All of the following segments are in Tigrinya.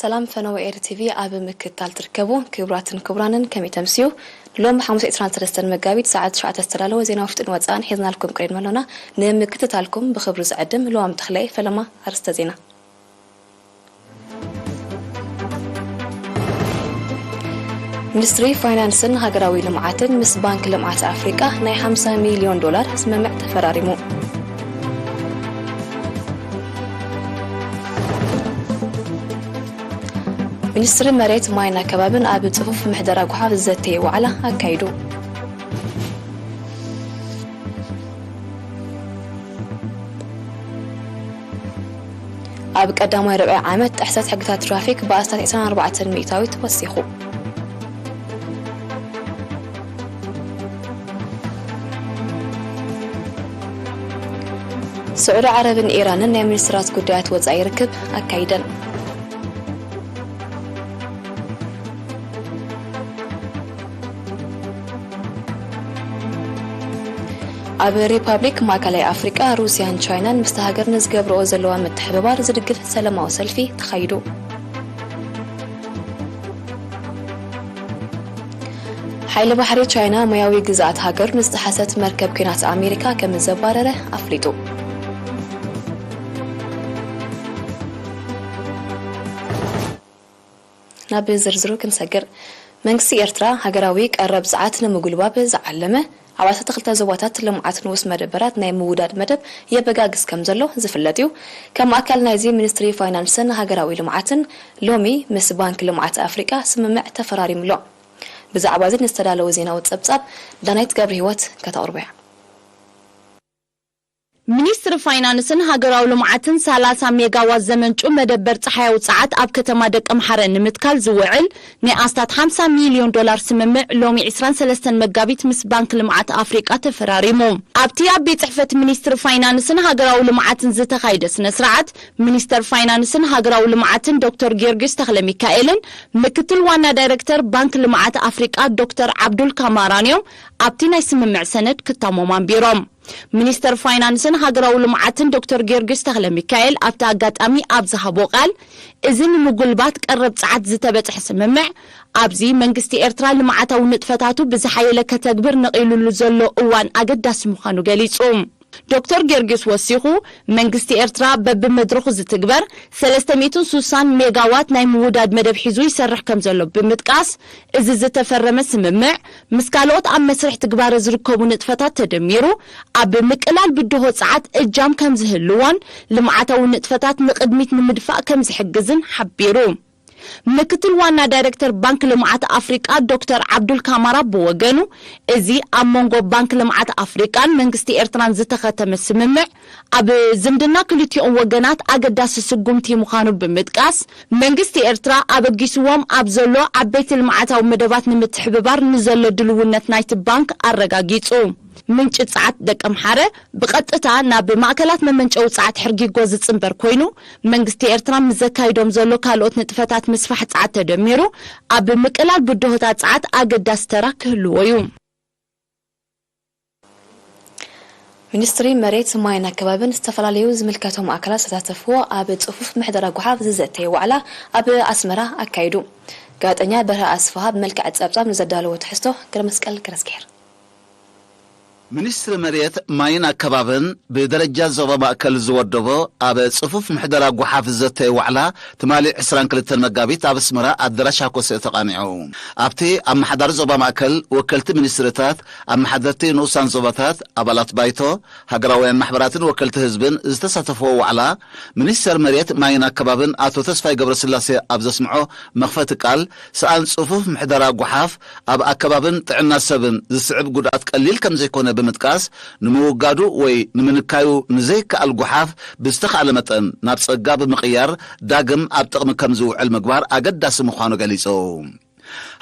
ሰላም ፈነወ ኤር ቲቪ ኣብ ምክትታል ትርከቡ ክቡራትን ክቡራንን፣ ከመይ ተምስዩ? ሎም ሓሙስ ዕስራን ሰለስተን መጋቢት ሰዓት ትሽዓተ ዝተዳለወ ዜና ውሽጥን ወፃእን ሒዝናልኩም ቀሪብና ኣሎና። ንምክትታልኩም ብክብሪ ዝዕድም ልዋም ተኽለየ። ፈለማ ኣርእስተ ዜና። ሚኒስትሪ ፋይናንስን ሃገራዊ ልምዓትን ምስ ባንክ ልምዓት ኣፍሪቃ ናይ ሓምሳ ሚልዮን ዶላር ስምምዕ ተፈራሪሙ። ሚኒስትሪ መሬት፣ ማይን ኣከባብን ኣብ ጽፉፍ ምሕደራ ጓሓፍ ዝዘተየ ዋዕላ ኣካይዱ። ኣብ ቀዳማይ ርብዒ ዓመት ጥሕሰት ሕግታት ትራፊክ ብኣስታት ዕስራን ኣርባዕተን ሚእታዊት ወሲኹ። ስዑዲ ዓረብን ኢራንን ናይ ሚኒስትራት ጉዳያት ወጻኢ ርክብ ኣካይደን። ኣብ ሪፓብሊክ ማእከላይ ኣፍሪቃ፣ ሩስያን ቻይናን ምስታ ሃገር ንዝገብርኦ ዘለዋ ምትሕብባር ዝድግፍ ሰላማዊ ሰልፊ ተኻይዱ። ሓይሊ ባሕሪ ቻይና ማያዊ ግዝኣት ሃገሩ ንዝጠሓሰት መርከብ ኲናት ኣሜሪካ ከም ዘባረረ ኣፍሊጡ። ናብ ዝርዝሩ ክንሰግር፣ መንግስቲ ኤርትራ ሃገራዊ ቀረብ ጸዓት ንምጉልባብ ዝዓለመ ኣብ ዓሰርተ ክልተ ዞባታት ልምዓት ንኡስ መደበራት ናይ ምውዳድ መደብ የበጋግስ ከም ዘሎ ዝፍለጥ እዩ። ከም ኣካል ናይዚ፣ ሚኒስትሪ ፋይናንስን ሃገራዊ ልምዓትን ሎሚ ምስ ባንክ ልምዓት ኣፍሪቃ ስምምዕ ተፈራሪሙ ኣሎ። ብዛዕባ እዚ ንዝተዳለወ ዜናዊ ጸብጻብ ዳናይት ገብረ ህይወት ከተቕርቦ እያ። ሚኒስትሪ ፋይናንስን ሃገራዊ ልምዓትን ሰላሳ ሜጋዋት ዘመንጩ መደበር ጸሓያዊ ጸዓት ኣብ ከተማ ደቀምሓረ ንምትካል ዝውዕል ናይ ኣስታት ሓምሳ ሚልዮን ዶላር ስምምዕ ሎሚ ዕስራን ሰለስተን መጋቢት ምስ ባንክ ልምዓት ኣፍሪቃ ተፈራሪሙ። ኣብቲ ኣብ ቤት ጽሕፈት ሚኒስትሪ ፋይናንስን ሃገራዊ ልምዓትን ዝተኻየደ ስነ ስርዓት፣ ሚኒስተር ፋይናንስን ሃገራዊ ልምዓትን ዶክተር ጊዮርጊስ ተኽለ ሚካኤልን ምክትል ዋና ዳይሬክተር ባንክ ልምዓት ኣፍሪቃ ዶክተር ዓብዱል ካማራን እዮም ኣብቲ ናይ ስምምዕ ሰነድ ክታሞም ኣንቢሮም። ሚኒስተር ፋይናንስን ሃገራዊ ልምዓትን ዶክተር ጊዮርጊስ ተኽለ ሚካኤል ኣብቲ ኣጋጣሚ ኣብ ዝሃቦ ቃል፣ እዚ ንምጉልባት ቀረብ ጸዓት ዝተበጽሐ ስምምዕ፣ ኣብዚ መንግስቲ ኤርትራ ልምዓታዊ ንጥፈታቱ ብዝሓየለ ከተግብር ነቒሉሉ ዘሎ እዋን ኣገዳሲ ምዃኑ ገሊጹ። ዶክተር ጊዮርጊስ ወሲኹ፣ መንግስቲ ኤርትራ በብመድረኹ ዝትግበር ሰለስተ ሚእትን ሱሳን ሜጋዋት ናይ ምውዳድ መደብ ሒዙ ይሰርሕ ከም ዘሎ ብምጥቃስ፣ እዚ ዝተፈረመ ስምምዕ ምስ ካልኦት ኣብ መስርሕ ትግባረ ዝርከቡ ንጥፈታት ተደሚሩ፣ ኣብ ምቅላል ብድሆ ጸዓት እጃም ከም ዝህልዎን ልምዓታዊ ንጥፈታት ንቕድሚት ንምድፋእ ከም ዝሕግዝን ሓቢሩ። ምክትል ዋና ዳይሬክተር ባንክ ልምዓት ኣፍሪቃ ዶክተር ዓብዱል ካማራ ብወገኑ፣ እዚ ኣብ መንጎ ባንክ ልምዓት ኣፍሪቃን መንግስቲ ኤርትራን ዝተኸተመ ስምምዕ፣ ኣብ ዝምድና ክልቲኦም ወገናት ኣገዳሲ ስጉምቲ ምዃኑ ብምጥቃስ፣ መንግስቲ ኤርትራ ኣበጊስዎም ኣብ ዘሎ ዓበይቲ ልምዓታዊ መደባት ንምትሕብባር ንዘሎ ድልውነት ናይቲ ባንክ ኣረጋጊጹ። ምንጪ ጸዓት ደቀምሓረ ብቐጥታ ናብ ማእከላት መመንጨዊ ጸዓት ሕርጊጎ ዝጽንበር ኮይኑ፣ መንግስቲ ኤርትራ ምስ ዘካይዶም ዘሎ ካልኦት ንጥፈታት ምስፋሕ ጸዓት ተደሚሩ፣ ኣብ ምቅላል ብድሆታት ጸዓት ኣገዳሲ ተራ ክህልዎ እዩ። ሚኒስትሪ መሬት፣ ማይን ኣከባብን ዝተፈላለዩ ዝምልከቶም ኣካላት ዝተሳተፍዎ ኣብ ጽፉፍ ምሕደራ ጓሓፍ ዝዘተየ ዋዕላ ኣብ ኣስመራ ኣካይዱ። ጋዜጠኛ በርሀ ኣስፍሃ ብመልክዕ ጸብጻብ ንዘዳለዎ ትሕዝቶ ገረመስቀል ገረዝግሄር። ሚኒስትሪ መሬት፣ ማይን ኣከባብን ብደረጃ ዞባ ማእከል ዝወደቦ ኣብ ጽፉፍ ምሕደራ ጓሓፍ ዝዘተየ ዋዕላ ትማሊ ዕስራን ክልተን መጋቢት ኣብ ኣስመራ ኣዳራሽ ሃኮሰ ተቓኒዑ። ኣብቲ ኣመሓዳሪ ዞባ ማእከል፣ ወከልቲ ሚኒስትርታት፣ ኣመሓደርቲ ንኡሳን ዞባታት፣ ኣባላት ባይቶ፣ ሃገራውያን ማሕበራትን ወከልቲ ህዝብን ዝተሳተፍዎ ዋዕላ፣ ሚኒስተር መሬት፣ ማይን ኣከባብን ኣቶ ተስፋይ ገብረስላሴ ኣብ ዘስምዖ መኽፈቲ ቃል፣ ሰኣን ጽፉፍ ምሕደራ ጓሓፍ ኣብ ኣከባብን ጥዕና ሰብን ዝስዕብ ጉድኣት ቀሊል ከም ዘይኮነ ብምጥቃስ፣ ንምውጋዱ ወይ ንምንካዩ ንዘይከኣል ጓሓፍ ብዝተኻእለ መጠን ናብ ጸጋ ብምቕያር ዳግም ኣብ ጥቕሚ ከም ዝውዕል ምግባር ኣገዳሲ ምዃኑ ገሊጹ።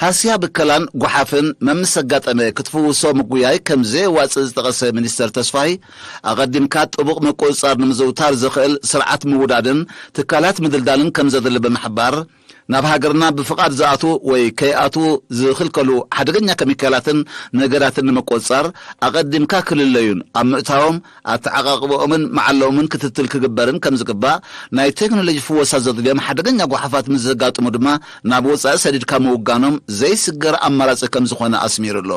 ሃስያ ብከላን ጓሓፍን መምስ ኣጋጠመ ክትፍውሶ ምጉያይ ከም ዘየዋጽእ ዝጠቐሰ ሚኒስተር ተስፋይ፣ ኣቐዲምካ ጥቡቕ ምቁጽጻር ንምዝውታር ዘኽእል ስርዓት ምውዳድን ትካላት ምድልዳልን ከም ዘድሊ ብምሕባር፣ ናብ ሃገርና ብፍቓድ ዝኣትዉ ወይ ከይኣትዉ ዝኽልከሉ ሓደገኛ ኬሚካላትን ነገራትን ንምቁጽጻር ኣቐዲምካ ክልለዩን ኣብ ምእታዎም ኣተዓቓቕበኦምን መዓለኦምን ክትትል ክግበርን ከም ዝግባእ፣ ናይ ቴክኖሎጂ ፍወሳ ዘድልዮም ሓደገኛ ጓሓፋት ምስ ዘጋጥሙ ድማ ናብ ወጻኢ ሰዲድካ ምውጋኖም ዘይስገር ኣማራጺ ከም ዝኾነ ኣስሚሩ ኣሎ።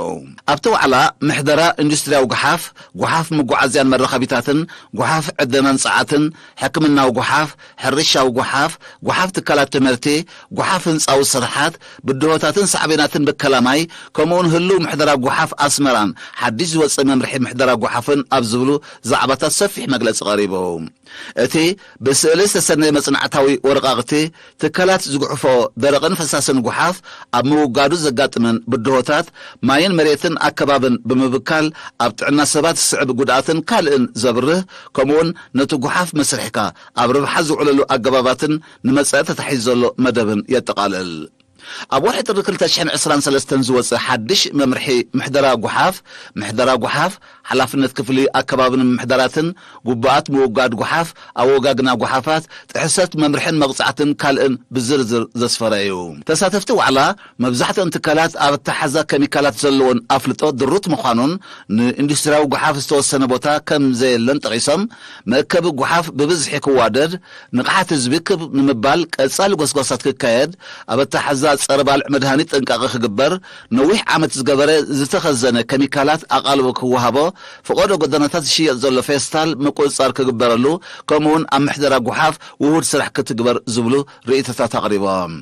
ኣብቲ ዋዕላ ምሕደራ ኢንዱስትሪያዊ ጓሓፍ፣ ጓሓፍ መጓዓዝያን መራኸቢታትን፣ ጓሓፍ ዕደናን ጸዓትን፣ ሕክምናዊ ጓሓፍ፣ ሕርሻዊ ጓሓፍ፣ ጓሓፍ ትካላት ትምህርቲ፣ ጓሓፍ ህንጻዊ ስርሓት፣ ብድሆታትን ሳዕቤናትን ብከላ ማይ፣ ከምኡውን ህሉው ምሕደራ ጓሓፍ ኣስመራን ሓድሽ ዝወጸ መምርሒ ምሕደራ ጓሓፍን ኣብ ዝብሉ ዛዕባታት ሰፊሕ መግለጺ ቀሪቡ። እቲ ብስእሊ ዝተሰነየ መጽናዕታዊ ወረቓቕቲ፣ ትካላት ዝጉሕፎ ደረቕን ፈሳስን ጓሓፍ ኣብ ምውጋዱ ዘጋጥመን ብድሆታት፣ ማይን መሬትን ኣከባብን ብምብካል ኣብ ጥዕና ሰባት ዝስዕብ ጉድኣትን ካልእን ዘብርህ፣ ከምኡውን ነቲ ጓሓፍ መስርሕካ ኣብ ረብሓ ዝውዕለሉ ኣገባባትን ንመጻኢ ተታሒዙ ዘሎ መደብን የጠቓልል። ኣብ ወርሒ ጥሪ ክልተ ሽሕን ዕስራን ሰለስተን ዝወጸ ሓድሽ መምርሒ ምሕደራ ጓሓፍ፣ ምሕደራ ጓሓፍ፣ ሓላፍነት ክፍሊ ኣከባብን ምምሕዳራትን፣ ጉባኣት ምውጋድ ጓሓፍ፣ ኣወጋግና ጓሓፋት፣ ጥሕሰት መምርሕን መቕጻዕትን ካልእን ብዝርዝር ዘስፈረ እዩ። ተሳተፍቲ ዋዕላ መብዛሕትኦም ትካላት ኣብ ኣተሓዛ ኬሚካላት ዘለወን ኣፍልጦ ድሩት ምዃኑን ንኢንዱስትሪያዊ ጓሓፍ ዝተወሰነ ቦታ ከም ዘየለን ጠቒሶም፣ መእከቢ ጓሓፍ ብብዝሒ ክዋደድ፣ ንቕሓት ህዝቢ ክብ ንምባል ቀጻሊ ጎስጓሳት ክካየድ፣ ኣብ ኣተሓዛ ጸረ ባልዕ መድሃኒት ጥንቃቐ ክግበር፣ ነዊሕ ዓመት ዝገበረ ዝተኸዘነ ኬሚካላት ኣቓልቦ ክወሃቦ፣ ፈቐዶ ጎደናታት ዝሽየጥ ዘሎ ፌስታል ምቁጽጻር ክግበረሉ፣ ከምኡውን ኣብ ምሕደራ ጓሓፍ ውሁድ ስራሕ ክትግበር ዝብሉ ርእይቶታት ኣቕሪቦም።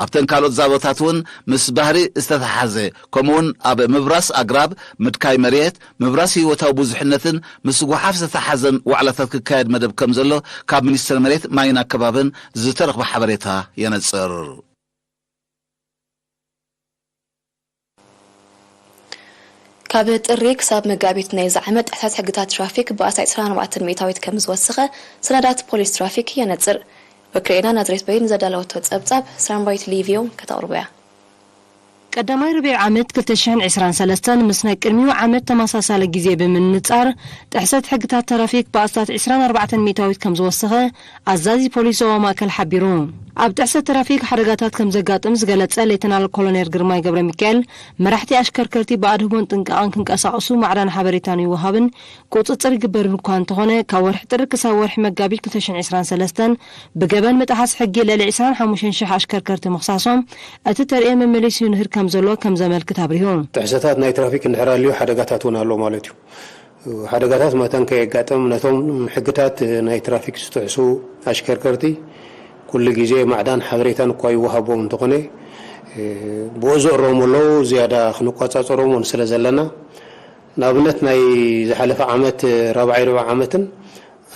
ኣብተን ካልኦት ዛዕባታት እውን ምስ ባህሪ ዝተተሓዘ፣ ከምኡውን ኣብ ምብራስ ኣግራብ፣ ምድካይ መሬት፣ ምብራስ ህይወታዊ ብዙሕነትን ምስ ጓሓፍ ዝተተሓዘን ዋዕላታት ክካየድ መደብ ከም ዘሎ ካብ ሚኒስትሪ መሬት ማይን ኣከባብን ዝተረኽበ ሓበሬታ የነጽር። ካብ ጥሪ ክሳብ መጋቢት ናይዚ ዓመት ጥሕሰት ሕግታት ትራፊክ ብኣስታት ዕስራን ኣርባዕተን ሚእታዊት ከም ዝወሰኸ ሰነዳት ፖሊስ ትራፊክ የነጽር። ወኪልና ናዝሬት በይን ዘዳለወቶ ጸብጻብ ሰላማዊት ሊቪዮ ከተቕርቦ እያ። ቀዳማይ ርብዒ ዓመት ክልተ ሽሕን ዕስራን ሰለስተን ምስ ናይ ቅድሚኡ ዓመት ተመሳሳሊ ግዜ ብምንጻር፣ ጥሕሰት ሕግታት ትራፊክ ብኣስታት ዕስራን ኣርባዕተን ሚእታዊት ከም ዝወሰኸ ኣዛዚ ፖሊስ ዞባ ማእከል ሓቢሩ። ኣብ ጥሕሰት ትራፊክ ሓደጋታት ከም ዘጋጥም ዝገለጸ ሌተናል ኮሎኔል ግርማይ ገብረ ሚካኤል፣ መራሕቲ ኣሽከርከርቲ ብኣድህቦን ጥንቃቐን ክንቀሳቐሱ ማዕዳን ሓበሬታን ይወሃብን ቁጽጽር ይግበርን እኳ እንተኾነ፣ ካብ ወርሒ ጥሪ ክሳብ ወርሒ መጋቢት ክልተ ሽሕን ዕስራን ሰለስተን ብገበን ምጥሓስ ሕጊ ልዕሊ ዕስራን ሓሙሽተን ሽሕ ኣሽከርከርቲ ምኽሳሶም እቲ ተርእዮ መመሊሱ ይንህር ከም ዘሎ ከም ዘመልክት ኣብሪሁ። ጥሕሰታት ናይ ትራፊክ እንድሕር ኣልዩ ሓደጋታት እውን ኣሎ ማለት እዩ። ሓደጋታት መታን ከየጋጥም ነቶም ሕግታት ናይ ትራፊክ ዝጥሕሱ ኣሽከርከርቲ ኩሉ ግዜ ማዕዳን ሓበሬታን እኳ ይወሃቦም እንተኾነ፣ ብኡ ዝእረሙ ኣለዉ፣ ዝያዳ ክንቆጻጸሮም እውን ስለ ዘለና፣ ንኣብነት ናይ ዝሓለፈ ዓመት ራብዓይ ርብዒ ዓመትን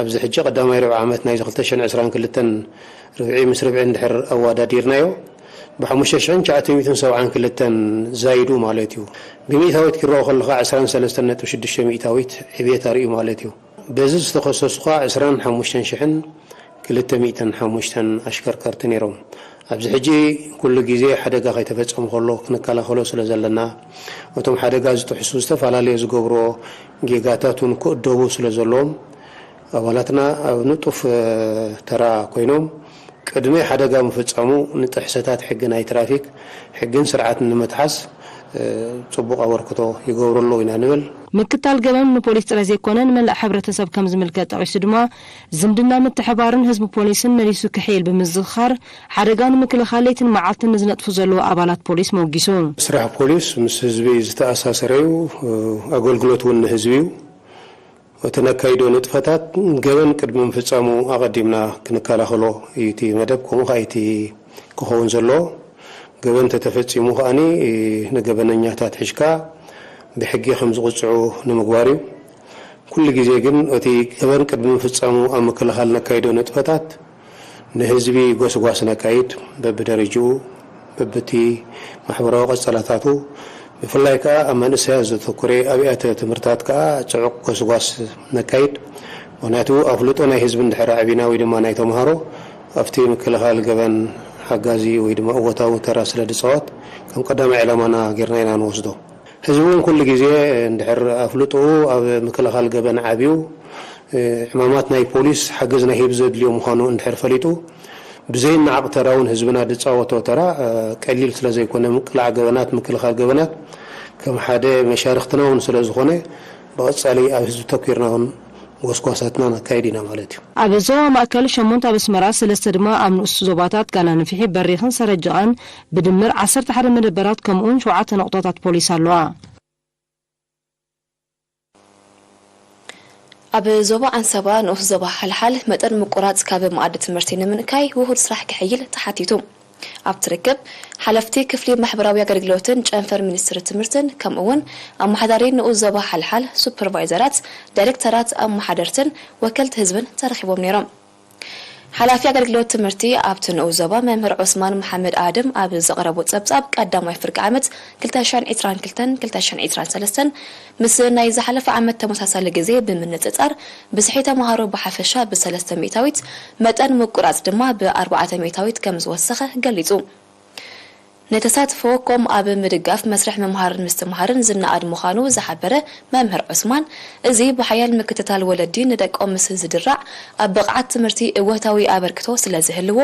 ኣብዚ ሕጂ ቀዳማይ ርብዒ ዓመት ናይዚ ክልተ ሽሕን ዕስራን ክልተን ርብዒ ምስ ርብዒ እንድሕር ኣወዳዲርናዮ፣ ብሓሙሽተ ሽሕን ትሽዓተ ሚእትን ሰብዓን ክልተን ዛይዱ ማለት እዩ። ብሚእታዊት ክረኦ ከለኻ ዕስራን ሰለስተን ነጥቢ ሽዱሽተ ሚእታዊት ዕብየት ኣርእዩ ማለት እዩ። በዚ ዝተኸሰሱ ኸኣ ዕስራን ሓሙሽተን ሽሕን ክልተ ሚእትን ሓሙሽተን ኣሽከርከርቲ ነይሮም። ኣብዚ ሕጂ ኩሉ ግዜ ሓደጋ ከይተፈጸመ ከሎ ክንከላኸሎ ስለ ዘለና፣ እቶም ሓደጋ ዝጥሕሱ ዝተፈላለየ ዝገብርዎ ጌጋታት እውን ክእደቡ ስለ ዘለዎም፣ ኣባላትና ኣብ ንጡፍ፣ እ፣ ተራ ኮይኖም ቅድሚ ሓደጋ ምፍጻሙ ንጥሕሰታት ሕጊ ናይ ትራፊክ፣ ሕግን ስርዓትን ንምጥሓስ፣ እ፣ ጽቡቕ ኣበርክቶ ይገብሩ ኣለዉ ኢና ንብል። ምክታል ገበን ንፖሊስ ጥራይ ዘይኮነ ንመላእ ሕብረተሰብ ከም ዝምልከት ጠቒሱ ድማ፣ ዝምድና ምትሕባርን ህዝቢ ፖሊስን መሊሱ ክሕይል ብምዝኽኻር፣ ሓደጋ ንምክልኻል ለይትን መዓልትን ንዝነጥፉ ዘለዉ ኣባላት ፖሊስ መውጊሱ። ስራሕ ፖሊስ ምስ ህዝቢ ዝተኣሳሰረ እዩ። ኣገልግሎት እውን ንህዝቢ እዩ። እቲ ነካይዶ ንጥፈታት ገበን ቅድሚ ምፍጻሙ ኣቐዲምና ክንከላኸሎ እዩ እቲ መደብ፣ ከምኡ ኸኣ እቲ ክኸውን ዘለዎ። ገበን እንተተፈጺሙ ከኣኒ ንገበነኛታት ሒዝካ ብሕጊ ከም ዝቕጽዑ ንምግባር እዩ። ኩሉ ግዜ ግን እቲ ገበን ቅድሚ ምፍጻሙ ኣብ ምክልኻል ነካይዶ ንጥፈታት ንህዝቢ ጎስጓስ ነካይድ፣ በብደረጅኡ፣ በብቲ ማሕበራዊ ቀጸላታቱ፣ ብፍላይ ከኣ ኣብ መንእሰያት ዘተኩረ ኣብያተ ትምህርታት ከኣ ጽዑቕ ጎስጓስ ነካይድ። ምኽንያቱ ኣፍልጦ ናይ ህዝቢ እንድሕር ኣዕቢና ወይ ድማ ናይ ተምሃሮ ኣብቲ ምክልኻል ገበን ሓጋዚ ወይ ድማ እወታዊ ተራ ስለ ዝፃወት ከም ቀዳማይ ዕላማና ጌርና ኢና ንወስዶ። ህዝቢ እውን ኩሉ ግዜ እንድሕር ኣፍልጥኡ ኣብ ምክልኻል ገበን ዓብዩ፣ እ፣ ዕማማት ናይ ፖሊስ ሓገዝ ናይ ህዝቢ ዘድልዮ ምዃኑ እንድሕር ፈሊጡ ብዘይነዓቕ ተራ እውን ህዝብና ዝፃወቶ ተራ፣ እ፣ ቀሊል ስለ ዘይኮነ ምቅላዕ ገበናት፣ ምክልኻል ገበናት ከም ሓደ መሻርክትና እውን ስለ ዝኾነ ብቐጻሊ ኣብ ህዝቢ ተኪርና እውን ጎስጓሳትና ነካይድ ኢና ማለት እዩ። ኣብ ዞባ ማእከል ሸሞንተ፣ ኣብ ኣስመራ ሰለስተ ድማ ኣብ ንኡስ ዞባታት ጋና ንፍሒ፣ በሪኽን ሰረጀቓን ብድምር ዓሰርተ ሓደ መደበራት ከምኡውን ሸውዓተ ነቑጣታት ፖሊስ ኣለዋ። ኣብ ዞባ ዓንሰባ ንኡስ ዞባ ሓልሓል መጠን ምቁራጽ ካብ መኣዲ ትምህርቲ ንምንካይ ውሁድ ስራሕ ክሕይል ተሓቲቱ። ኣብቲ ርክብ ሓለፍቲ ክፍሊ ማሕበራዊ ኣገልግሎትን ጨንፈር ሚኒስትሪ ትምህርትን ከምኡ እውን ኣመሓዳሪ ንኡስ ዞባ ሓልሓል፣ ሱፐርቫይዘራት፣ ዳይሬክተራት፣ ኣመሓደርትን ወከልቲ ህዝብን ተረኺቦም ነይሮም። ሓላፊ ኣገልግሎት ትምህርቲ ኣብቲ ንኡስ ዞባ መምህር ዑስማን መሓመድ ኣደም ኣብ ዘቕረቦ ጸብጻብ ቀዳማይ ፍርቂ ዓመት ክልተ ሽሕን ዕስራን ክልተን ክልተ ሽሕን ዕስራን ሰለስተን ምስ ናይ ዝሓለፈ ዓመት ተመሳሳሊ ግዜ ብምንጽጻር ብዝሒ ተምሃሮ ብሓፈሻ ብሰለስተ ሚእታዊት መጠን ምቁራጽ ድማ ብኣርባዕተ ሚእታዊት ከም ዝወሰኸ ገሊጹ። ንተሳትፎ ኮም ኣብ ምድጋፍ መስርሕ ምምሃርን ምስትምሃርን ዝነኣድ ምዃኑ ዝሓበረ መምህር ዑስማን፣ እዚ ብሓያል ምክትታል ወለዲ ንደቆም ምስ ዝድራዕ ኣብ ብቕዓት ትምህርቲ እወታዊ ኣበርክቶ ስለ ዝህልዎ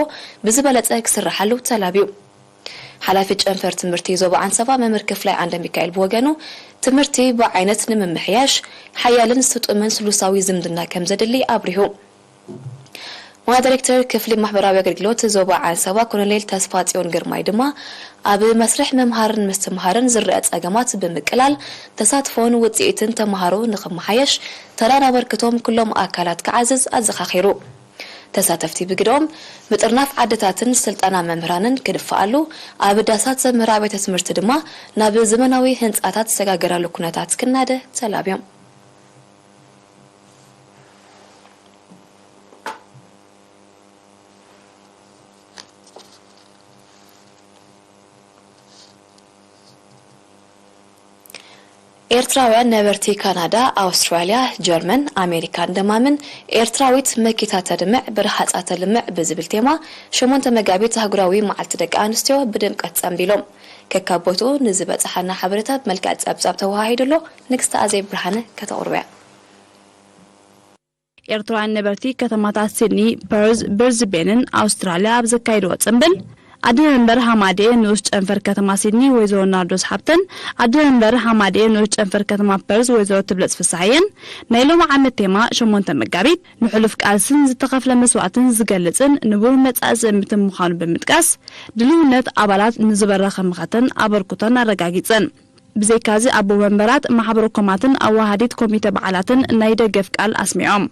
ብዝበለጸ ክስርሓሉ ተላብዩ። ሓላፊ ጨንፈር ትምህርቲ ዞባ ዓንሰባ መምህር ክፍላይ ዓንደ ሚካኤል ብወገኑ፣ ትምህርቲ ብዓይነት ንምምሕያሽ ሓያልን ስጡምን ስሉሳዊ ዝምድና ከም ዘድሊ ኣብሪሁ። ዋና ዳይሬክተር ክፍሊ ማሕበራዊ ኣገልግሎት ዞባ ዓንሰባ ኮሎኔል ተስፋጽዮን ግርማይ ድማ፣ ኣብ መስርሕ ምምሃርን ምስትምሃርን ዝረአ ጸገማት ብምቅላል፣ ተሳትፎን ውጽኢትን ተምሃሮ ንኽመሓየሽ ተራን ኣበርክቶም ኩሎም ኣካላት ክዓዝዝ ኣዘኻኺሩ። ተሳተፍቲ ብግደኦም፣ ምጥርናፍ ዓድታትን ስልጠና መምህራንን ክድፈኣሉ፣ ኣብ ዳሳት ዘምህር ኣብያተ ትምህርቲ ድማ ናብ ዘመናዊ ህንጻታት ዝሰጋገራሉ ኩነታት ክናደ ተላብዮም። ኤርትራውያን ነበርቲ ካናዳ፣ ኣውስትራልያ፣ ጀርመን፣ ኣሜሪካን ደማምን ኤርትራዊት መኪታ ተድምዕ ብርሃጻ ተልምዕ ብዝብል ቴማ ሸሞንተ መጋቢት ኣህጉራዊ መዓልቲ ደቂ ኣንስትዮ ብድምቀት ጸንቢሎም። ከካብ ቦትኡ ንዝበጽሓና ሓበሬታ ብመልክዕ ጸብጻብ ተወሃሂዱ ኣሎ። ንግስቲ ኣዜብ ብርሃነ ከተቕርቦ እያ። ኤርትራውያን ነበርቲ ከተማታት ሲድኒ፣ ፐርዝ፣ ብርዝቤንን ኣውስትራልያ ኣብ ዘካይድዎ ጽምብል፣ ኣደ መንበር ሃማዴ ንኡስ ጨንፈር ከተማ ሲድኒ ወይዘሮ ናርዶስ ሓብተን፣ ኣደ መንበር ሃማዴ ንኡስ ጨንፈር ከተማ ፐርዝ ወይዘሮ ትብለጽ ፍስሓየን፣ ናይ ሎሚ ዓመት ቴማ ሸሞንተ መጋቢት ንሕሉፍ ቃልስን ዝተኸፍለ መስዋእትን ዝገልጽን ንብሩህ መጻኢ ዝእምትን ምዃኑ ብምጥቃስ፣ ድልውነት ኣባላት ንዝበረኸ መኸተን ኣበርክቶን ኣረጋጊጸን። ብዘይካዚ ኣቦ መንበራት ማሕበረ ኮማትን ኣዋሃዲት ኮሚተ በዓላትን ናይ ደገፍ ቃል ኣስሚዖም።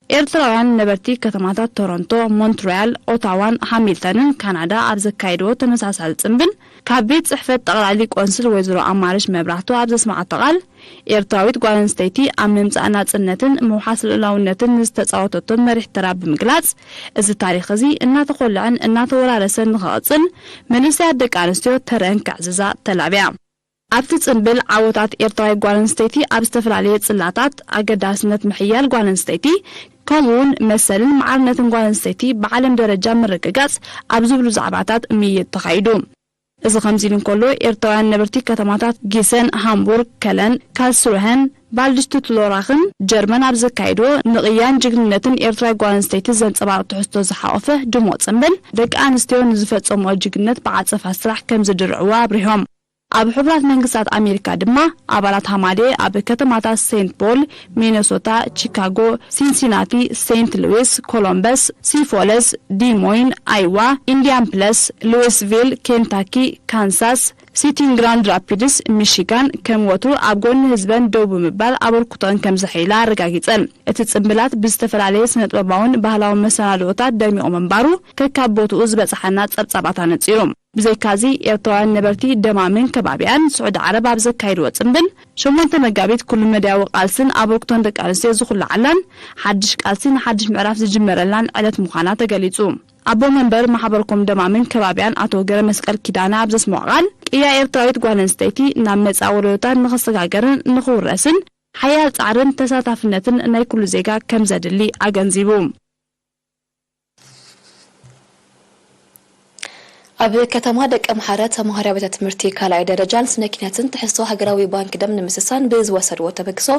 ኤርትራውያን ነበርቲ ከተማታት ቶሮንቶ፣ ሞንትሪያል፣ ኦታዋን ሃሚልተንን ካናዳ ኣብ ዘካየድዎ ተመሳሳሊ ጽምብል፣ ካብ ቤት ጽሕፈት ጠቕላሊ ቆንስል ወይዘሮ ኣማረሽ መብራህቱ ኣብ ዘስመዓቶ ቃል፣ ኤርትራዊት ጓል ኣንስተይቲ ኣብ ምምጻእ ናጽነትን ምውሓስ ልኡላውነትን ንዝተጻወተቶን መሪሕ ተራ ብምግላጽ፣ እዚ ታሪኽ እዚ እናተኾልዐን እናተወራረሰን ንኽቕጽል፣ መንእሰያት ደቂ ኣንስትዮ ተረአን ከዕዝዛ ተላብያ። ኣብቲ ጽምብል፣ ዓወታት ኤርትራዊት ጓል ኣንስተይቲ ኣብ ዝተፈላለየ ጽላታት፣ ኣገዳስነት ምሕያል ጓል ኣንስተይቲ፣ ከምኡ'ውን መሰልን ማዕርነትን ጓል ኣንስተይቲ ብዓለም ደረጃ ምርግጋጽ ኣብ ዝብሉ ዛዕባታት ምይይጥ ተኻይዱ። እዚ ከምዚ ኢሉ እንከሎ፣ ኤርትራውያን ነበርቲ ከተማታት ጊሰን፣ ሃምቡርግ፣ ከለን፣ ካልስሩሄን፣ ባልድሽቱትሎራኽን ጀርመን ኣብ ዘካየድዎ ንቕያን ጅግንነትን ኤርትራዊት ጓል ኣንስተይቲ ዘንጸባርቕ ትሕዝቶ ዝሓቖፈ ድሙቕ ጽምብል፣ ደቂ ኣንስትዮ ንዝፈጸምኦ ጅግንነት ብዓጸፋ ስራሕ ከም ዝድርዕዎ ኣብሪሆም። ኣብ ሕቡራት መንግስታት ኣሜሪካ ድማ፣ ኣባላት ሃማዴ ኣብ ከተማታት ሴንት ፖል፣ ሚነሶታ፣ ቺካጎ፣ ሲንሲናቲ፣ ሴንት ሉዊስ፣ ኮሎምበስ፣ ሲፎለስ፣ ዲሞይን፣ ኣይዋ፣ ኢንዲያናፖለስ፣ ሉዊስቪል፣ ኬንታኪ፣ ካንሳስ ሲቲን ግራንድ ራፒድስ፣ ሚሺጋን፣ ከም ወትሩ ኣብ ጎኒ ህዝበን ደው ብምባል ኣበርክቶአን ከም ዘሐይላ ኣረጋጊጸን። እቲ ጽምብላት ብዝተፈላለየ ስነ-ጥበባውን ባህላውን መሰናድኦታት ደሚቑ ምንባሩ ከካብ ቦትኡ ዝበጽሓና ጸብጻባት ኣነጺሩ። ብዘይካዚ፣ ኤርትራውያን ነበርቲ ደማምን ከባቢኣን ስዑዲ ዓረብ ኣብ ዘካየድዎ ጽምብል፣ ሸሞንተ መጋቢት ኩሉ መዳያዊ ቃልስን ኣበርክቶን ደቂ ኣንስትዮ ዝኹልዓላን ሓድሽ ቃልሲ ንሓድሽ ምዕራፍ ዝጅመረላን ዕለት ምዃና ተገሊጹ። ኣቦ መንበር ማሕበር ኮም ደማምን ከባቢያን ኣቶ ገረመስቀል ኪዳነ ኣብ ዘስምዖ ቃል፣ ቅያ ኤርትራዊት ጓል ኣንስተይቲ ናብ መጻኢ ወለዶታት ንኽሰጋገርን ንኽውረስን ሓያል ጻዕርን ተሳታፍነትን ናይ ኩሉ ዜጋ ከም ዘድሊ ኣገንዚቡ። ኣብ ከተማ ደቀምሓረ ተምሃሮ ቤት ትምህርቲ ካልኣይ ደረጃን ስነ ኪነትን ትሕዝቶ ሃገራዊ ባንክ ደም ንምስሳን ብዝወሰድዎ ተበግሶ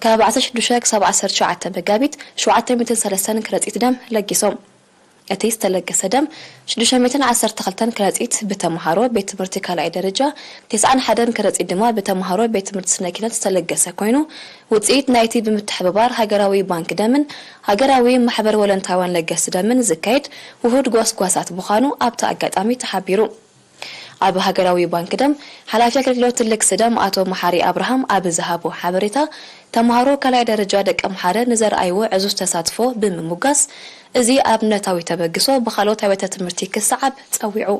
ካብ ዓሰርተ ሽዱሽተ ክሳብ ዓሰርተ ትሽዓተ መጋቢት ሸውዓተ ሚእትን ሰለስተን ከረጺት ደም ለጊሶም። እቲ ዝተለገሰ ደም ሽዱሽተ ሚእትን ዓሰርተ ክልተን ከረጺት ብተምሃሮ ቤት ትምህርቲ ካልኣይ ደረጃ፣ ተስዓን ሓደን ከረጺት ድማ ብተምሃሮ ቤት ትምህርቲ ስነ ኪነት ዝተለገሰ ኮይኑ፣ ውጽኢት ናይቲ ብምትሕብባር ሃገራዊ ባንክ ደምን ሃገራዊ ማሕበር ወለንታውያን ለገስቲ ደምን ዝካየድ ውሁድ ጎስጓሳት ምዃኑ ኣብቲ ኣጋጣሚ ተሓቢሩ። ኣብ ሃገራዊ ባንክ ደም ሓላፊ ኣገልግሎት ትልግሲ ደም ኣቶ መሓሪ ኣብርሃም ኣብ ዝሃቦ ሓበሬታ፣ ተምሃሮ ካልኣይ ደረጃ ደቀምሓረ ንዘርኣይዎ ዕዙዝ ተሳትፎ ብምሙጋስ፣ እዚ ኣብነታዊ ተበግሶ ብኻልኦት ኣብያተ ትምህርቲ ክሰዓብ ጸዊዑ።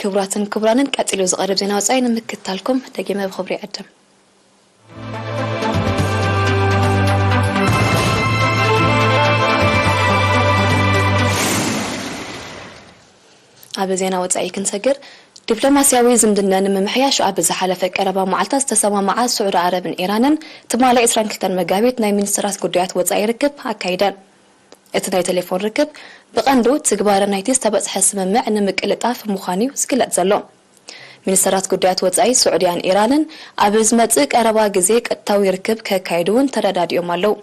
ክቡራትን ክቡራንን፣ ቀጺሉ ዝቐርብ ዜና ወጻኢ ንምክትታልኩም ደጊመ ብኽብሪ ይዕድም። ኣብ ዜና ወጻኢ ክንሰግር፣ ዲፕሎማስያዊ ዝምድና ንምምሕያሽ ኣብ ዝሓለፈ ቀረባ መዓልታት ዝተሰማማዓ ስዑዲ ዓረብን ኢራንን፣ ትማሊ ዕስራን ክልተን መጋቢት ናይ ሚኒስትራት ጉዳያት ወጻኢ ርክብ ኣካይደን። እቲ ናይ ቴሌፎን ርክብ ብቐንዱ ትግባረ ናይቲ ዝተበጽሐ ስምምዕ ንምቅልጣፍ ምዃኑ እዩ ዝግለጽ ዘሎ። ሚኒስተራት ጉዳያት ወጻኢ ስዑድያን ኢራንን ኣብ ዝመጽእ ቀረባ ግዜ ቀጥታዊ ርክብ ከካይዱ እውን ተረዳዲኦም ኣለዉ።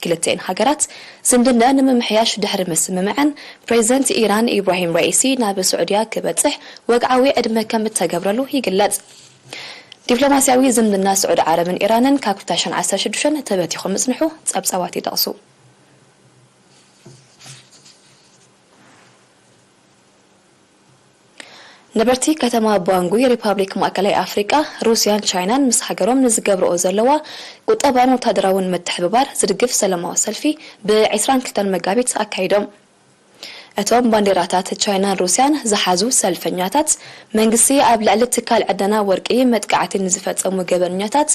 ክልቲኤን ሃገራት ዝምድና ንምምሕያሽ ድሕሪ ምስምምዐን፣ ፕሬዚደንት ኢራን ኢብራሂም ራኢሲ ናብ ስዑድያ ክበጽሕ ወግዓዊ ዕድመ ከም እተገብረሉ ይግለጽ። ዲፕሎማስያዊ ዝምድና ስዑዲ ዓረብን ኢራንን ካብ ክልተ ሽሕን ዓሰርተ ሽዱሽተን ተበቲኹ ምጽንሑ ጸብጻባት ይጠቕሱ። ነበርቲ ከተማ ባንጉይ ሪፓብሊክ ማእከላይ ኣፍሪቃ፣ ሩስያን ቻይናን ምስ ሃገሮም ንዝገብርኦ ዘለዋ ቁጠባን ወታደራውን ምትሕብባር ዝድግፍ ሰላማዊ ሰልፊ ብ ዕስራን ክልተን መጋቢት ኣካይዶም። እቶም ባንዴራታት ቻይናን ሩስያን ዝሓዙ ሰልፈኛታት፣ መንግስቲ ኣብ ልዕሊ ትካል ዕደና ወርቂ መጥቃዕቲ ንዝፈጸሙ ገበነኛታት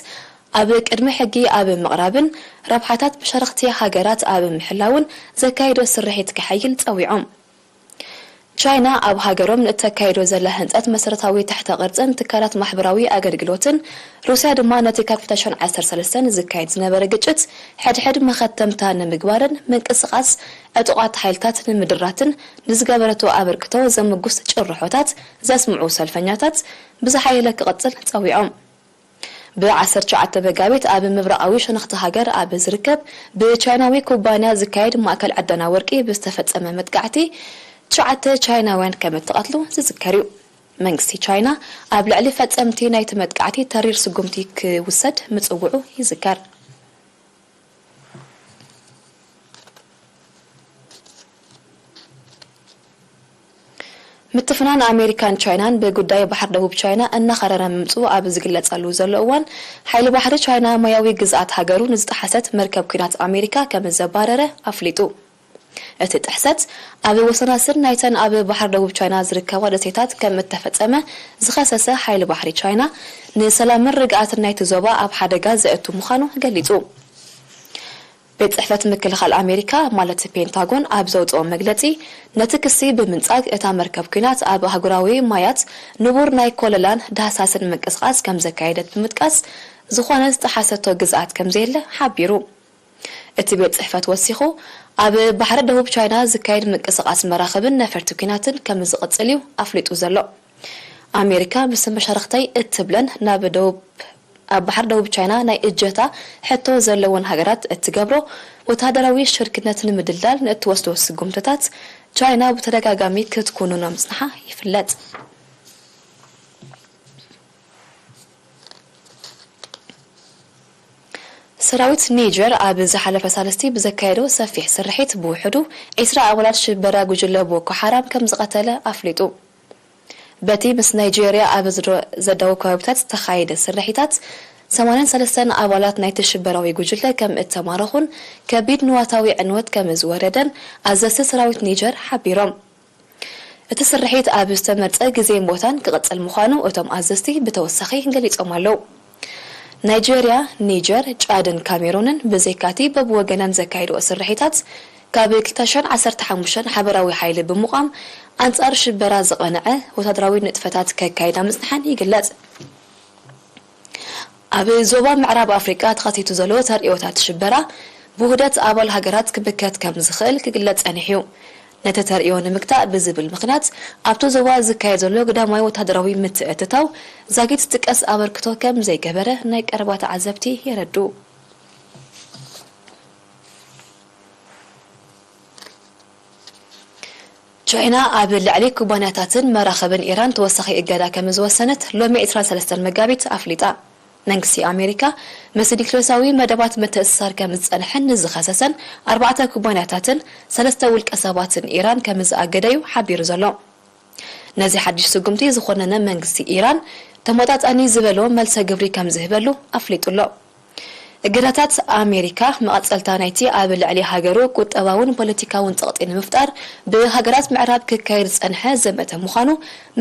ኣብ ቅድሚ ሕጊ ኣብ ምቕራብን ረብሓታት መሻርኽቲ ሃገራት ኣብ ምሕላውን ዘካይዶ ስርሒት ከሐይል ጸዊዖም። ቻይና ኣብ ሃገሮም ንእተካይዶ ዘላ ህንጸት መሰረታዊ ትሕተ ቅርጽን ትካላት ማሕበራዊ ኣገልግሎትን፣ ሩስያ ድማ ነቲ ካብ ክልተ ሽሕን ዓሰርተ ሰለስተን ዝካየድ ዝነበረ ግጭት ሕድሕድ መኸተምታ ንምግባርን ምንቅስቓስ ዕጡቓት ሓይልታት ንምድራትን ንዝገበረቶ ኣበርክቶ ዘምጉስ ጭርሖታት ዘስምዑ ሰልፈኛታት ብዝሓየለ ክቕጽል ጸዊዖም። ብ ዓሰርተ ትሽዓተ መጋቢት ኣብ ምብራቓዊ ሸነኽቲ ሃገር ኣብ ዝርከብ ብቻይናዊ ኩባንያ ዝካየድ ማእከል ዕደና ወርቂ ብዝተፈጸመ መጥቃዕቲ ትሽዓተ ቻይናውያን ከም እተቐትሉ ዝዝከር እዩ። መንግስቲ ቻይና ኣብ ልዕሊ ፈጸምቲ ናይቲ መጥቃዕቲ ተሪር ስጉምቲ ክውሰድ ምጽውዑ ይዝከር። ምትፍናን ኣሜሪካን ቻይናን ብጉዳይ ባሕሪ ደቡብ ቻይና እናኸረረ ምምፅኡ ኣብ ዝግለፀሉ ዘሎ እዋን፣ ሓይሊ ባሕሪ ቻይና ማያዊ ግዝኣት ሃገሩ ንዝጠሓሰት መርከብ ኲናት ኣሜሪካ ከም ዘባረረ ኣፍሊጡ። እቲ ጥሕሰት ኣብ ወሰናስን ናይተን ኣብ ባሕሪ ደቡብ ቻይና ዝርከባ ደሴታት ከም እተፈጸመ ዝኸሰሰ ሓይሊ ባሕሪ ቻይና፣ ንሰላምን ርግኣትን ናይቲ ዞባ ኣብ ሓደጋ ዘእቱ ምዃኑ ገሊጹ። ቤት ጽሕፈት ምክልኻል ኣሜሪካ፣ ማለት ፔንታጎን፣ ኣብ ዘውጽኦ መግለጺ፣ ነቲ ክሲ ብምንጻግ፣ እታ መርከብ ኲናት ኣብ ኣህጉራዊ ማያት ንቡር ናይ ኮለላን ዳህሳስን ምንቅስቓስ ከም ዘካየደት ብምጥቃስ፣ ዝኾነ ዝጠሓሰቶ ግዝኣት ከም ዘየለ ሓቢሩ። እቲ ቤት ጽሕፈት ወሲኹ፣ ኣብ ባሕሪ ደቡብ ቻይና ዝካየድ ምንቅስቓስ መራኽብን ነፈርቲ ኲናትን ከም ዝቕጽል እዩ ኣፍሊጡ ዘሎ። ኣሜሪካ፣ ምስ መሻርኽተይ እትብለን ናብ ደቡብ፣ ኣብ ባሕሪ ደቡብ ቻይና ናይ እጀታ ሕቶ ዘለወን ሃገራት እትገብሮ ወተሃደራዊ ሽርክነት ንምድልዳል ንእትወስዶ ስጉምትታት፣ ቻይና ብተደጋጋሚ ክትኩንኖ ምጽንሓ ይፍለጥ። ሰራዊት ኒጀር ኣብ ዝሓለፈ ሳልስቲ ብዘካየዶ ሰፊሕ ስርሒት ብውሕዱ ዒስራ ኣባላት ሽበራ ጉጅለ ቦኮ ሓራም ከም ዝቐተለ ኣፍሊጡ። በቲ ምስ ናይጄርያ ኣብ ዝዶ-፣ ዘዳው ከባቢታት ዝተኻየደ ስርሒታት፣ ሰማንያን ሰለስተን ኣባላት ናይቲ ሽበራዊ ጉጅለ ከም እተማረኹን ከቢድ ንዋታዊ ዕንወት ከም ዝወረደን ኣዘዝቲ ሰራዊት ኒጀር ሓቢሮም። እቲ ስርሒት ኣብ ዝተመርጸ ግዜን ቦታን ክቕጽል ምዃኑ እቶም ኣዘዝቲ ብተወሳኺ ገሊጾም ኣለዉ። ናይጄርያ፣ ኒጀር፣ ጫድን ካሜሩንን ብዘይካቲ በብወገነን ዘካይድኦ ስርሒታት፣ ካብ ክልተ ሽሕን ዓሰርተ ሓሙሽተን ሓበራዊ ሓይሊ ብምቋም ኣንጻር ሽበራ ዝቐንዐ ወታደራዊ ንጥፈታት ከካይዳ ምጽንሐን ይግለጽ። ኣብ ዞባ ምዕራብ ኣፍሪቃ ተኸሲቱ ዘሎ ተርእዮታት ሽበራ ብውህደት ኣባል ሃገራት ክምከት ከም ዝኽእል ክግለጽ ጸኒሑ እዩ። ነቲ ተርእዮ ንምግታእ ብዝብል ምኽንያት፣ ኣብቲ ዞባ ዝካየድ ዘሎ ግዳማዊ ወተሃደራዊ ምትእትታው ዛጊት ዝጥቀስ ኣበርክቶ ከም ዘይገበረ ናይ ቀረባ ተዓዘብቲ የረድኡ። ቻይና ኣብ ልዕሊ ኩባንያታትን መራኸብን ኢራን ተወሳኺ እገዳ ከም ዝወሰነት ሎሚ ዕስራን ሰለስተን መጋቢት ኣፍሊጣ። መንግስቲ ኣሜሪካ ምስ ዲክሎሳዊ መደባት ምትእስሳር ከም ዝጸንሐን ንዝኸሰሰን ኣርባዕተ ኩባንያታትን ሰለስተ ውልቀ ሰባትን ኢራን ከም ዝኣገደዩ ሓቢሩ ዘሎ። ነዚ ሓድሽ ስጉምቲ ዝኾነነ መንግስቲ ኢራን ተመጣጣኒ ዝበሎ መልሰ ግብሪ ከም ዝህበሉ ኣፍሊጡ ኣሎ። እገዳታት ኣሜሪካ መቐጸልታ ናይቲ ኣብ ልዕሊ ሃገሩ ቁጠባውን ፖለቲካውን ጸቕጢ ንምፍጣር ብሃገራት ምዕራብ ክካየድ ዝጸንሐ ዘመተ ምዃኑ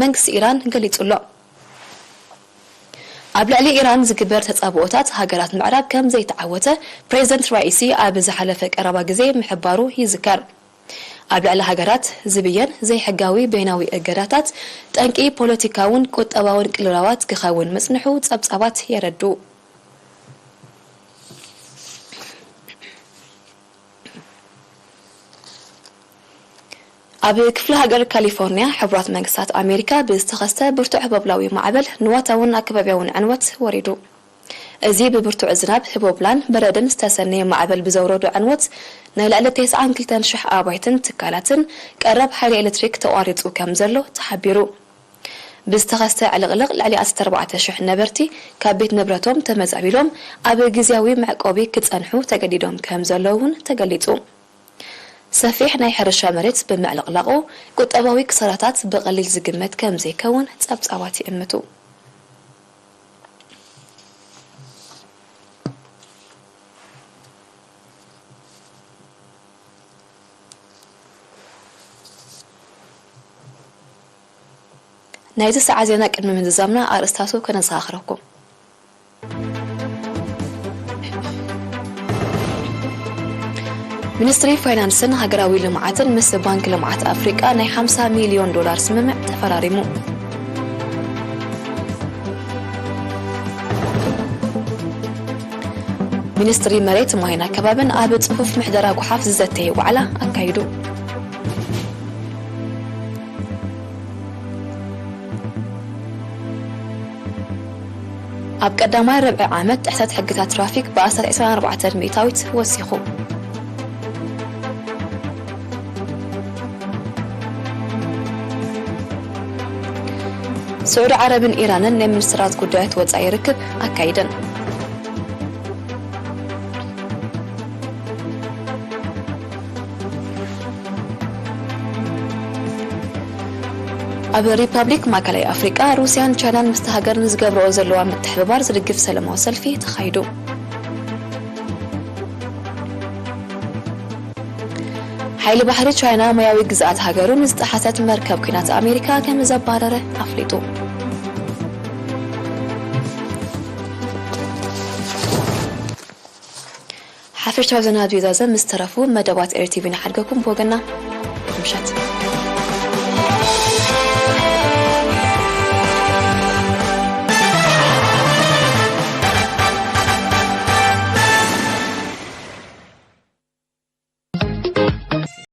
መንግስቲ ኢራን ገሊጹ ኣሎ። ኣብ ልዕሊ ኢራን ዝግበር ተጻብኦታት ሃገራት ምዕራብ ከም ዘይተዓወተ ፕሬዚደንት ራኢሲ ኣብ ዝሓለፈ ቀረባ ግዜ ምሕባሩ ይዝከር። ኣብ ልዕሊ ሃገራት ዝብየን ዘይሕጋዊ በይናዊ እገዳታት ጠንቂ ፖለቲካውን ቁጠባውን ቅልውላዋት ክኸውን ምጽንሑ ጸብጻባት የረድኡ። ኣብ ክፍለ ሃገር ካሊፎርኒያ ሕቡራት መንግስታት ኣሜሪካ ብዝተኸስተ ብርቱዕ ህቦብላዊ ማዕበል ንዋታውን ኣከባቢያውን ዕንወት ወሪዱ። እዚ ብብርቱዕ ዝናብ፣ ህቦብላን በረድን ዝተሰነየ ማዕበል ብዘውረዶ ዕንወት ናይ ልዕሊ ተስዓን ክልተን ሽሕ ኣባይትን ትካላትን ቀረብ ሓይሊ ኤሌክትሪክ ተቋሪጹ ከም ዘሎ ተሓቢሩ። ብዝተኸስተ ዕልቕልቕ ልዕሊ ዓሰርተ ኣርባዕተ ሽሕ ነበርቲ ካብ ቤት ንብረቶም ተመዛቢሎም ኣብ ግዝያዊ መዕቆቢ ክጸንሑ ተገዲዶም ከም ዘለዉ እውን ተገሊጹ። ሰፊሕ ናይ ሕርሻ መሬት ብምዕልቕላቑ ቁጠባዊ ክሳራታት ብቐሊል ዝግመት ከም ዘይከውን ጸብጻባት ይእምቱ። ናይዚ ሰዓት ዜና ቅድሚ ምዝዛምና ኣርእስታቱ ከነዘኻኽረኩም። ሚኒስትሪ ፋይናንስን ሃገራዊ ልምዓትን ምስ ባንክ ልምዓት ኣፍሪቃ ናይ ሓምሳ ሚልዮን ዶላር ስምምዕ ተፈራሪሙ። ሚኒስትሪ መሬት ማይን ኣከባብን ኣብ ጽፉፍ ምሕደራ ጓሓፍ ዝዘተየ ዋዕላ ኣካይዱ። ኣብ ቀዳማይ ርብዒ ዓመት ጥሕሰት ሕግታት ትራፊክ ብኣስታት ዕስራን ኣርባዕተን ሚእታዊት ወሲኹ። ስዑዲ ዓረብን ኢራንን ናይ ሚኒስትራት ጉዳያት ወጻኢ ርክብ ኣካይደን። ኣብ ሪፐብሊክ ማእከላይ ኣፍሪቃ ሩስያን ቻይናን ምስቲ ሃገር ንዝገብርኦ ዘለዋ ምትሕብባር ዝድግፍ ሰላማዊ ሰልፊ ተኻይዱ። ሓይሊ ባሕሪ ቻይና ማያዊ ግዝኣት ሃገሩ ንዝጠሓሰት መርከብ ኲናት ኣሜሪካ ከም ዘባረረ ኣፍሊጡ። ሓፈሻዊ ዜና ኣብዚ ዛዘም ምስ ተረፉ መደባት ኤርቲቪ ንሓድገኩም። ብወገና ምሸት።